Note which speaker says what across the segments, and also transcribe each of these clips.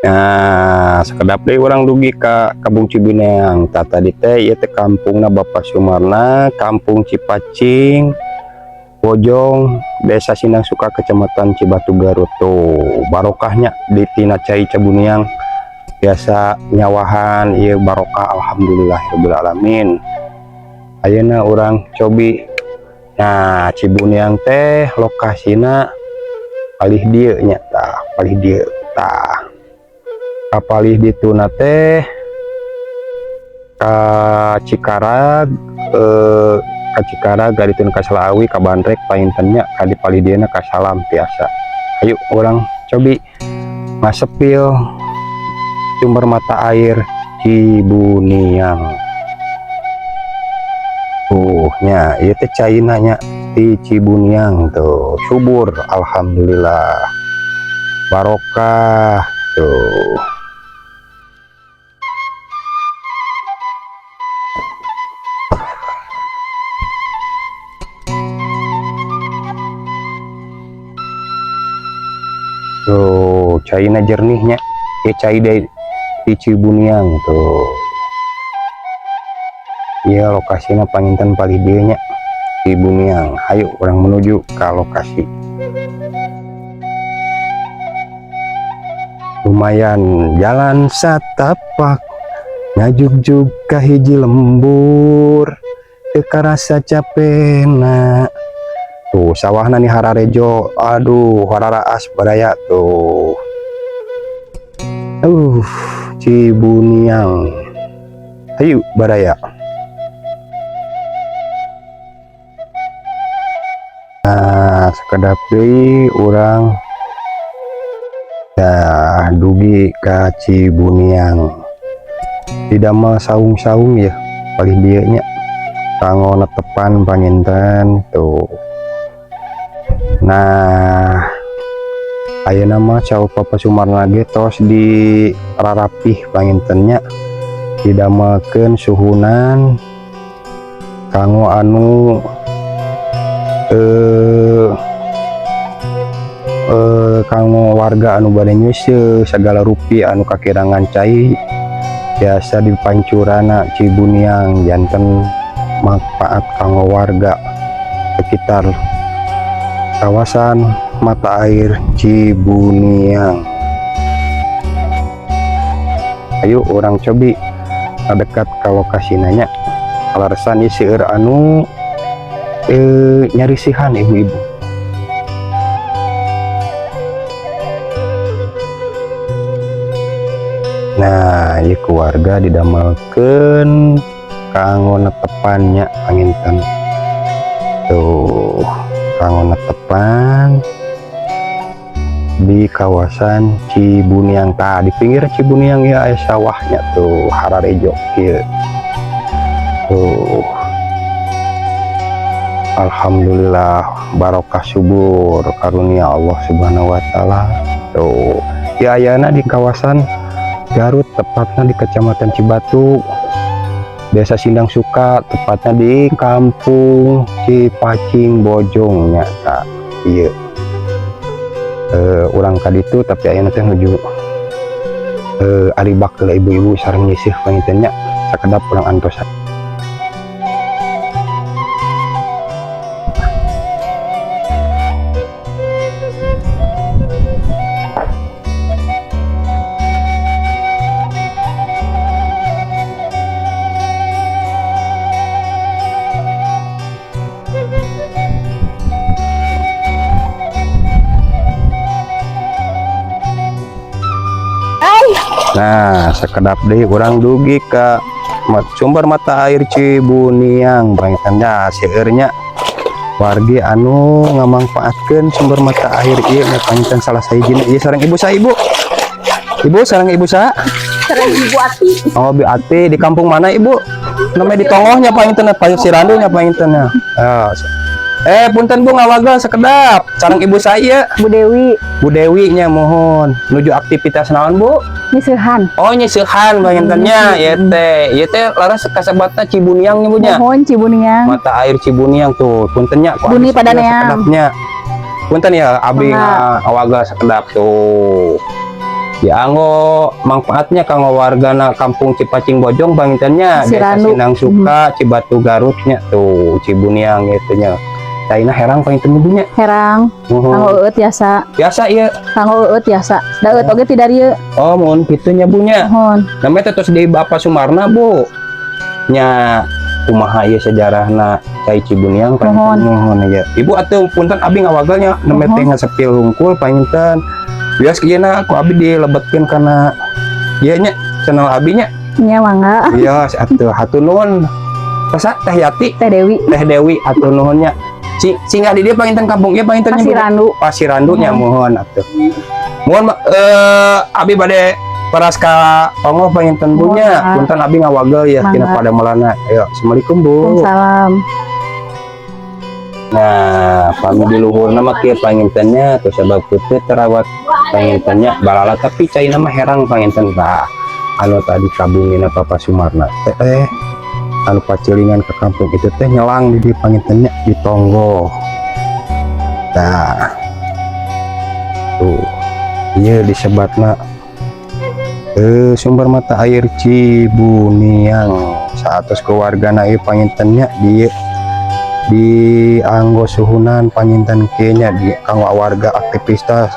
Speaker 1: Nah, sakedap deui urang dugi ka Kampung Cibuniang. Tah, tadi teh ieu teh kampungna Bapak Sumarna, Kampung Cipacing, Bojong, Desa Sindang Suka, Kecamatan Cibatu, Garut. Tuh, barokahnya di tina cai Cibuniang biasa nyawahan ieu barokah, alhamdulillahirabbil alamin. Ayeuna urang cobi. Nah, Cibuniang teh lokasina palih dieu nya, tah, palih dieu tah. Kapalih dituna teh ka Cikarag, ka Cikarag, ka ka Selaawi, ka Bandrek panginten nya, ka di palih dieuna ka Salam biasa. Ayo urang cobi ngasepil sumber mata air Cibuniang. Tuh nya, ieu teh caina nya di Cibuniang tuh, subur, alhamdulillah, barokah tuh. Tuh, caina jernihnya ya, cai di Cibuniang tuh. Ya, lokasinya panginten palih dieu nya, Cibuniang. Ayo urang menuju ke lokasi. Lumayan jalan satapak, ngajugjug ka hiji lembur, teu karasa capena. Tuh, sawahna nih hararejo, aduh, hararaas baraya tuh. Cibuniang. Ayo baraya. Nah, sakedap deui urang ya dugi ka Cibuniang. Didamel saung-saung ya palih dieu nya, kanggo netepan panginten tuh. Nah, ayeuna mah saur Papa Sumarna ge tos di rarapih panginten nya, didamelkeun suhunan kanggo anu kanggo warga anu bade nyeuseuh segala rupi anu kakirangan cai biasa di pancurana Cibuniang, janten manfaat kanggo warga sekitar kawasan mata air Cibuniang. Ayo urang cobi dekat ke lokasi nanya alasan seueur anu nyarisihan ibu-ibu. Nah, ieu keluarga didamelkeun kanggo netepannya panginten tuh, kanggo netepan di kawasan Cibuniang. Tah, di pinggir Cibuniang ya aya sawahnya tuh, hararejo kieu tuh. Alhamdulillah, barokah, subur, karunia Allah Subhanahu wa taala. Tuh ya, ayana di kawasan Garut, tepatnya di Kecamatan Cibatu, Desa Sindang Suka, tepatnya di Kampung Cipacing Bojong nya. Tah, iya, urang kaditu, tapi ayeuna teh nuju aribak ke ibu-ibu sareng nyisih panginten nya. Sakedap urang antosan. Nah, sakedap deui urang dugi ka sumber mata air Cibuniang panginten nya. Seueur nya wargi anu ngamangpaatkeun sumber mata air ieu nya panginten. Salah sahijina ieu sareng ibu sa, ibu. Ibu sareng ibu sa?
Speaker 2: Sareng Ibu Ati.
Speaker 1: Oh, Bu Ati, di kampung mana, Ibu? Namanya di Tongohnya panginten, Payung Sirandu nya panginten nya. Ah, punten Bu, ngawagel sakedap. Sareng ibu saya?
Speaker 2: Bu Dewi.
Speaker 1: Bu Dewi nya, mohon. Nuju aktivitas naon, Bu?
Speaker 2: Nyeseuhan.
Speaker 1: Oh, nyeseuhan panginten nya, ieu teh. Ieu teh laras kasebatna Cibuniang nya, Bu, nya.
Speaker 2: Mohon, Cibuniang.
Speaker 1: Mata air Cibuniang tuh. Punten nya ku
Speaker 2: Buni
Speaker 1: abdi
Speaker 2: pada
Speaker 1: sakedap
Speaker 2: neang.
Speaker 1: Sakedapnya. Punten ya, abdi
Speaker 2: Mangga.
Speaker 1: ngawagel sakedap tuh. Dianggo manfaatnya kanggo wargana Kampung Cipacing Bojong panginten nya, Desa
Speaker 2: Pasirandu.
Speaker 1: Sindang Suka, Cibatu Garutnya tuh Cibuniang gitu nya. Caina herang panginten ibu nya.
Speaker 2: Herang.
Speaker 1: Muhun.
Speaker 2: Kanggo eueut tiasa.
Speaker 1: Biasa ieu.
Speaker 2: Kanggo eueut tiasa. Da eueut oge ti dieu.
Speaker 1: Oh, muhun kitu nya, Bu, nya.
Speaker 2: Muhun.
Speaker 1: Namanya teh tos di Bapak Sumarna, Bu. Nya kumaha ieu sejarahna cai Cibuniang panginten?
Speaker 2: Muhun.
Speaker 1: Muhun ya. Ibu atuh punten abi ngawagel nya, nembe teh
Speaker 2: Muhun.
Speaker 1: Ngasepil hungkul panginten. Bias kieu na ku abi dilebetkeun kana ieu nya channel abi nya.
Speaker 2: Nya mangga.
Speaker 1: Iya, atuh hatur nuhun. Saha, Teh Yati?
Speaker 2: Teh Dewi.
Speaker 1: Teh Dewi, hatur nuhun nya. Singgah di dieu panginten, kampung ieu panginten nya, Bu?
Speaker 2: Pasirandu.
Speaker 1: Pasirandu nya, muhun atuh. Muhun abi bade peras ka onggoh panginten, Bu, nya.
Speaker 2: Muhun.
Speaker 1: Punten abi ngawagel ya tina
Speaker 2: Mangga.
Speaker 1: Pada melana. Ayo, assalamualaikum, Bu.
Speaker 2: Salam.
Speaker 1: Nah, pami di luhurna mah kieu panginten nya, tuh sabab putih terawat panginten nya, balala tapi caina mah herang panginten. Tah, anu tadi kabungina Papa Sumarna teh anu pacilingan ke kampung itu teh nyelang di dieu panginten nya, di tonggoh. Nah, tuh ieu disebatna sumber mata air Cibuniang. Saatos keluargana ieu panginten nya di anggo suhunan panginten kieu nya, di kanggo warga aktivitas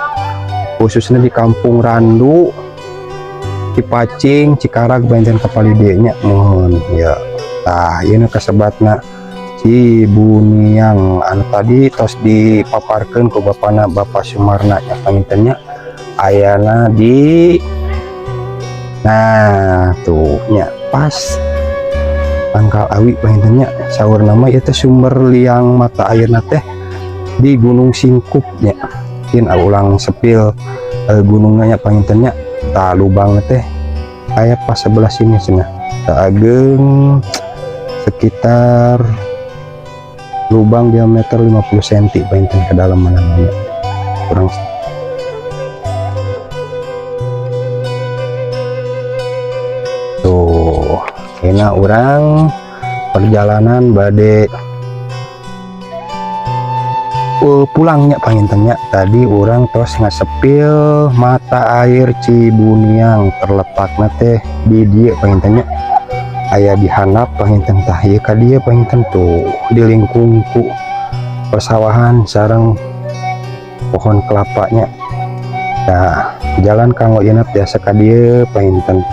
Speaker 1: khususnya di Kampung Randu, Cipacing, Cikarag, panginten kapali dieu nya. Muhun ya. Tah, ieu nu kasebatna Cibuniang anu tadi tos dipaparkeun ku bapana, Bapak Sumarna nya panginten nya, ayana di, nah tuh nya, pas tangkal awi panginten nya. Saur nama ieu teh sumber liang mata airna teh di Gunung Singkup nya. Mungkin ulang sepil gunungnya nya panginten nya. Tah, lubang teh aya pas sebelah sini cenah. Tah, ageng sekitar lubang diameter 50 cm panginten ke dalam mana-mana kurang. Tuh enak urang perjalanan bade pulangnya panginten nya. Tadi urang tos ngasepil mata air Cibuniang, terletakna teh di dieu panginten nya, aya di handap panginten. Tah, ieu ka dieu panginten, tuh di lingkungku persawahan sareng pohon kelapanya. Nah, jalan kanggo ieu biasa ka dieu panginten.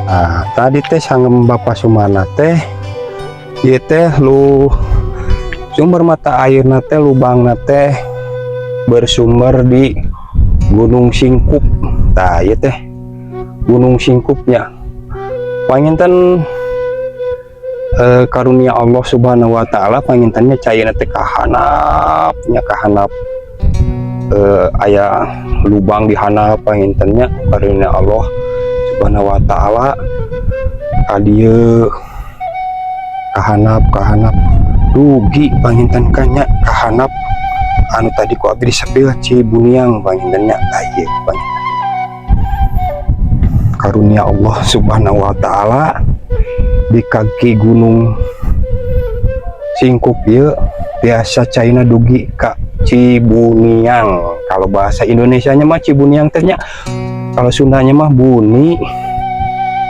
Speaker 1: Nah, tadi teh sanggem Bapak Sumarna teh ieu teh lu sumber mata airna teh, lubangna teh bersumber di Gunung Singkup. Tah, ieu teh Gunung Singkupnya panginten. Karunia Allah Subhanahu wa taala panginten nya, cairna teh kahanap nya, kahanap aya lubang di handap panginten nya. Karunia Allah Subhanahu wa taala ka dieu kahanap, kahanap dugi panginten kanya kahanap anu tadi ku abdi disepil Cibuniang panginten nya. Tah, ieu panginten karunia Allah Subhanahu wa taala di kaki Gunung Singkup ieu biasa caina dugi ka Cibuniang. Kalau bahasa Indonesianya mah Cibuniang teh nya, kalau Sundanya mah buni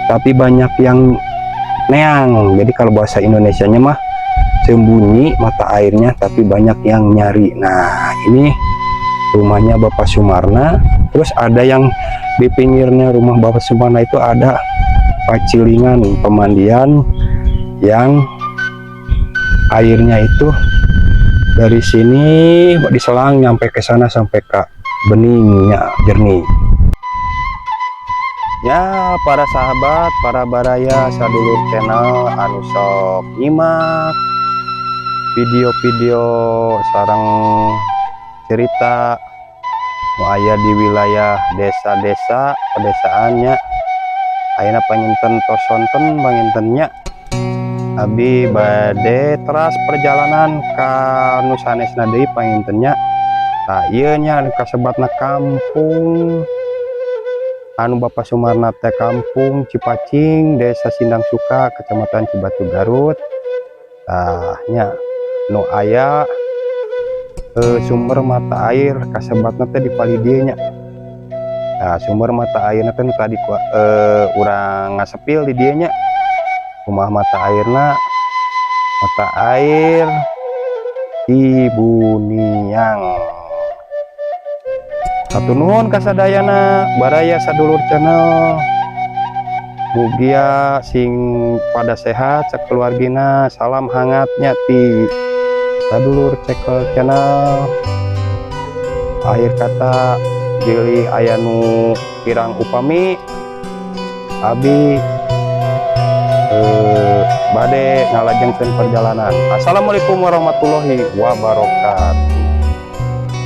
Speaker 1: tapi banyak yang neang. Jadi kalau bahasa Indonesianya mah sembunyi mata airnya tapi banyak yang nyari. Nah, ini rumahnya Bapak Sumarna. Terus ada yang di pinggirnya rumah Bapak Sumarna itu ada pacilingan pemandian yang airnya itu dari sini diselang nyampe ke sana sampai ke beningnya, jernih ya. Para sahabat, para baraya sadulur channel anu sok nyimak video-video sareng cerita nu aya di wilayah desa-desa pedesaannya, ayeuna panginten tos sonten panginten nya. Abi bade teras perjalanan ka nu sanesna deui panginten nya. Tah, ieu nya anu kasebatna kampung anu Bapak Sumarna teh Kampung Cipacing, Desa Sindang Suka, Kecamatan Cibatu, Garut. Tah nya, nu aya Sumber mata air kasebatna teh di palih dieu nya. Nah, sumber mata airna teh nu tadi ku urang ngasepil di dieu nya. Rumah mata airna, mata air Cibuniang. Hatur nuhun kasadayana, baraya Sadulur Channel. Mugia sing pada sehat sakeluargina. Salam hangatnya ti Sadulur Cekel Channel. Akhir kata, bilih aya nu kirang upami, abi bade ngalajengkeun perjalanan. Assalamualaikum warahmatullahi wabarakatuh.